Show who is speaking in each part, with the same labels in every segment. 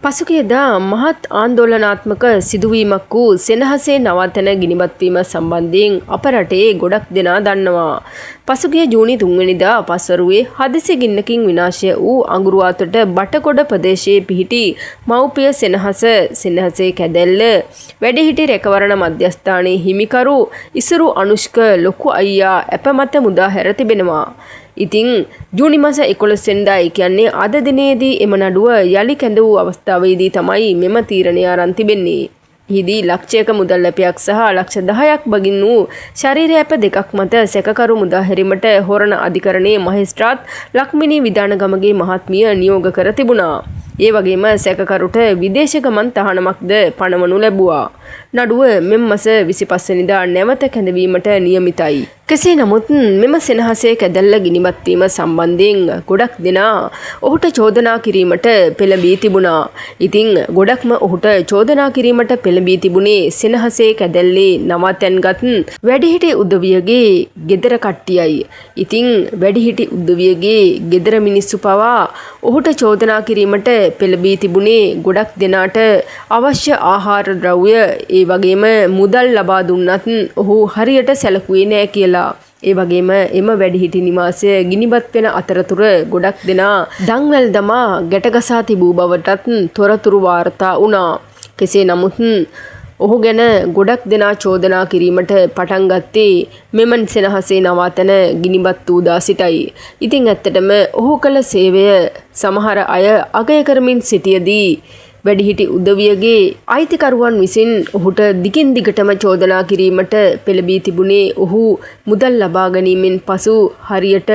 Speaker 1: පසුගියදා මහත් ආන්දෝලනාත්මක සිදුවීමක් වූ සෙනහසේ නවාතැන ගිනිබත් වීම සම්බන්ධයෙන් අප රටේ ගොඩක් දෙනා දන්නවා. පසුගිය ජූනි 3 වෙනිදා පස්වරුවේ හදිසි ගින්නකින් විනාශය වූ අඟුරුවාතොට බටගොඩ ප්‍රදේශයේ පිහිටි මව්පිය සෙනහස සෙනහසේ කැදැල්ල වැඩිහිටි රැකවරණ මධ්‍යස්ථානයේ හිමිකරු ඉසුරු අනුෂ්ක ලොකු අයියා ඇප මත මුදා හැර තිබෙනවා. ඉතින් ජූනි මාස 11 වෙනිදා, ඒ කියන්නේ අද දිනේදී එම නඩුව යලි කැඳ වූ අවස්ථාවේදී තමයි මෙම තීරණය අරන් තිබෙන්නේ. එහිදී ලක්ෂයක මුදල් ලිපියක් සහ ලක්ෂ 10ක් බගින් වූ ශරීර ඇප දෙකක් මත සැකකරු මුදා හැරීමට හොරණ අධිකරණයේ මහේස්ත්‍රාත් ලක්මිනී විදානගමගේ මහත්මිය නියෝග කර තිබුණා. ඒ වගේම සැකකරුට විදේශ ගමන් තහනමක්ද පනවනු ලැබුවා. නඩුව මෙම මස 25 වෙනිදා නැවත කැඳවීමට නියමිතයි. කෙසේ නමුත් මෙම සෙනහසේ කැදැල්ල ගිනිබත් වීම සම්බන්ධයෙන් ගොඩක් දෙනා ඔහුට චෝදනා කිරීමට පෙළඹී තිබුණා. ඉතින් ගොඩක්ම ඔහුට චෝදනා කිරීමට පෙළඹී තිබුණේ සෙනහසේ කැදැල්ලේ නවාතැන්ගත් වැඩිහිටි උදවියගේ ගෙදර කට්ටියයි. ඉතින් වැඩිහිටි උදවියගේ ගෙදර මිනිස්සු පවා ඔහුට චෝදනා කිරීමට පෙළඹී තිබුණේ ගොඩක් දෙනාට අවශ්‍ය ආහාර ද්‍රව්‍ය ඒ වගේම මුදල් ලබා දුන්නත් ඔහු හරියට සැලකුවේ නෑ කියලා. ඒ වගේම එම වැඩිහිටි නිවාසය ගිනිබත් වෙන අතරතුර ගොඩක් දෙනා දන්වැල් දමා ගැටගසා තිබූ බවටත් තොරතුරු වාර්තා වුණා. කෙසේ නමුත් ඔහු ගැන ගොඩක් දෙනා චෝදනා කිරීමට පටන් ගත්තේ මෙම සෙනහසේ නවාතැන ගිනිබත් වූ දා සිටයි. ඉතින් ඇත්තටම ඔහු කළ සේවය සමහර අය අගය කරමින් සිටියදී වැඩිහිටි උදවියගේ අයිතිකරුවන් විසින් ඔහුට දිගින් දිගටම චෝදනා කිරීමට පෙළඹී තිබුණේ ඔහු මුදල් ලබා ගැනීමෙන් පසු හරියට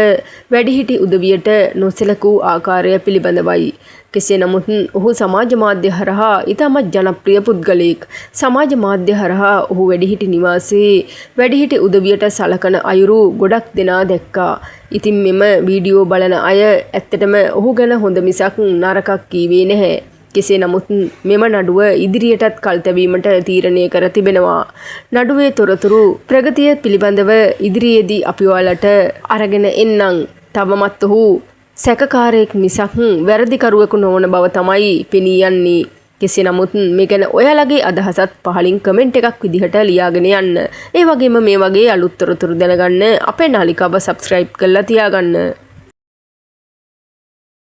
Speaker 1: වැඩිහිටි උදවියට නොසැලකූ ආකාරය පිළිබඳවයි. කෙසේ නමුත් ඔහු සමාජ මාධ්‍ය හරහා ඉතාමත් ජනප්‍රිය පුද්ගලයෙක්. සමාජ මාධ්‍ය හරහා ඔහු වැඩිහිටි නිවාසයේ වැඩිහිටි උදවියට සලකන අයුරු ගොඩක් දෙනා දැක්කා. ඉතින් මෙම වීඩියෝ බලන අය ඇත්තටම ඔහු ගැන හොඳ මිසක් නරකක් කීවේ නැහැ. කෙසේ නමුත් මෙම නඩුව ඉදිරියටත් කල්තැබීමට තීරණය කර තිබෙනවා. නඩුවේ තොරතුරු ප්‍රගතිය පිළිබඳව ඉදිරියේදී අපි ඔයාලට අරගෙන එන්නම්. තවමත් ඔහු සැකකාරයෙක් මිසක් වැරදිකරුවෙකු නොවන බව තමයි පෙනී යන්නේ. කෙසේ නමුත් මේ ගැන ඔයාලගේ අදහසත් පහලින් කමෙන්ට් එකක් විදිහට ලියාගෙන යන්න. ඒ වගේම මේ වගේ අලුත් තොරතුරු දැනගන්න අපේ නාලිකාව සබ්ස්ක්‍රයිබ් කරලා තියාගන්න.